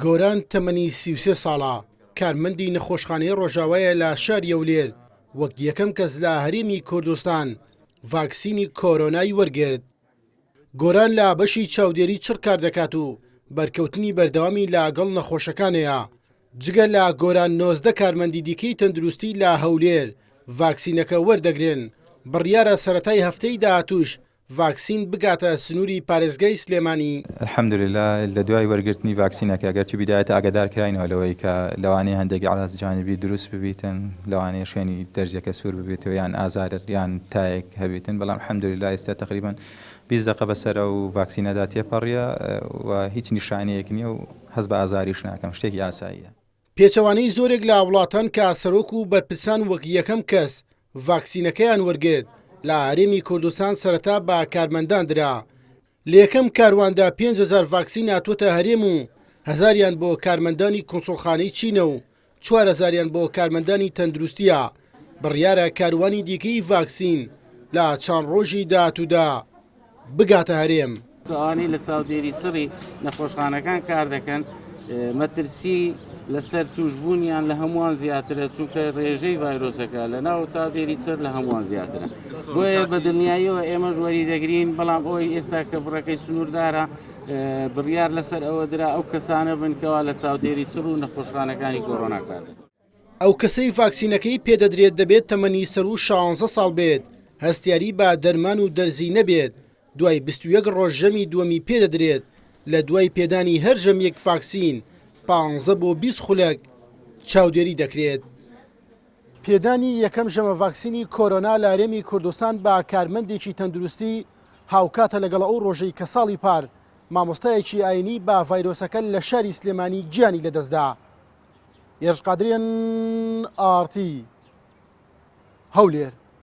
گۆران تەمەنی 33 ساڵە، کارمەندی نەخۆشخانەی ڕۆژاوایە لە شاری هەولێر، وەک یەکەم کەس لە هەرێمی کوردستان ڤاکسینی کۆرۆنای وەرگرت. گۆران لە بەشی چاودێری چڕ کار دەکات و بەرکەوتنی بەردەوامی لەگەڵ نەخۆشەکان هەیە. جگە لە گۆران 19 کارمەندی دیکەی تەندروستی لە هەولێر ڤاکسینەکە وەردەگرن، بڕیارە سەرەتای هەفتەی داهاتووش ڤاکسین بگاتە سنووری پارێزگای سلێمانی. الحمدللە لە دوای وەرگرتنی ڤاکسینەکە گەرچی بیدایەتە ئاگادار کراینەوە لەوەی کە لەوانەیە هەندێک اعراض جانبی دروست ببیتن لەوانەیە شوێنی دەرزیەکە سوور ببێتەوە یان ئازار یان تایەک هەبیتن بەڵام الحمدللە ئێستا تقریبا 20 دەقە بەسەر ئەو ڤاکسینەدا تێپەڕیە و هیچ نیشانەیەک نییە و هەست بە ئازاریش ناکەم شتێکی ئاساییە. پێچەوانەی زۆرێک لە وڵاتان کە سەرۆک و بەرپرسان وەک یەکەم کەس ڤاکسینەکەیان وەرگرت، لە هەرێمی کوردستان سەرەتا بە کارمەندان درا. لە یەکەم کارواندا 5000 ڤاکسین هاتووەتە هەرێم و هەزاریان بۆ کارمەندانی کونسوڵخانەی چینە و چوار هەزاریان بۆ کارمەندانی تەندروستییە، بڕیارە کاروانی دیکەی ڤاکسین لە چەند ڕۆژی داهاتوودا بگاتە هەرێم. ئەوانەی لە چاودێری چڕی نەخۆشخانەکان کار دەکەن مەترسی لەسەر توشبوونیان لە هەمووان زیاترە چونکە ڕێژەی ڤایرۆسەکە لە ناو چاودێری چڕ لە هەمووان زیاترە بۆیە بە دڵنیاییەوە ئێمەش وەری دەگرین بەڵام ئەوەی ئێستا کە بڕەکەی سنووردارە بڕیار لەسەر ئەوە درا ئەو کەسانە بن کەوا لە چاودێری چڕ و نەخۆشخانەکانی کۆرۆنا کار دەکەن. ئەو کەسەی ڤاکسینەکەی پێدەدرێت دەبێت تەمەنی سەروو شانزە ساڵ بێت، هەستیاری بە دەرمان و دەرزی نەبێت، دوای 21 ڕۆژ ژەمی دووەمی پێدەدرێت، لە دوای پێدانی هەر ژەمیەک ڤاکسین پانزە بۆ 20 خولەک چاودێری دەکرێت. پێدانی یەکەم ژەمە ڤاکسینی کۆرۆنا لە هەرێمی کوردستان بە کارمەندێکی تەندروستی هاوکاتە لەگەڵ ئەو ڕۆژەی کە ساڵی پار مامۆستایەکی ئاینی بە ڤایرۆسەکە لە شاری سلێمانی گیانی لەدەستدا. هێرش قادری ئێن ئاڕ تی، هەولێر.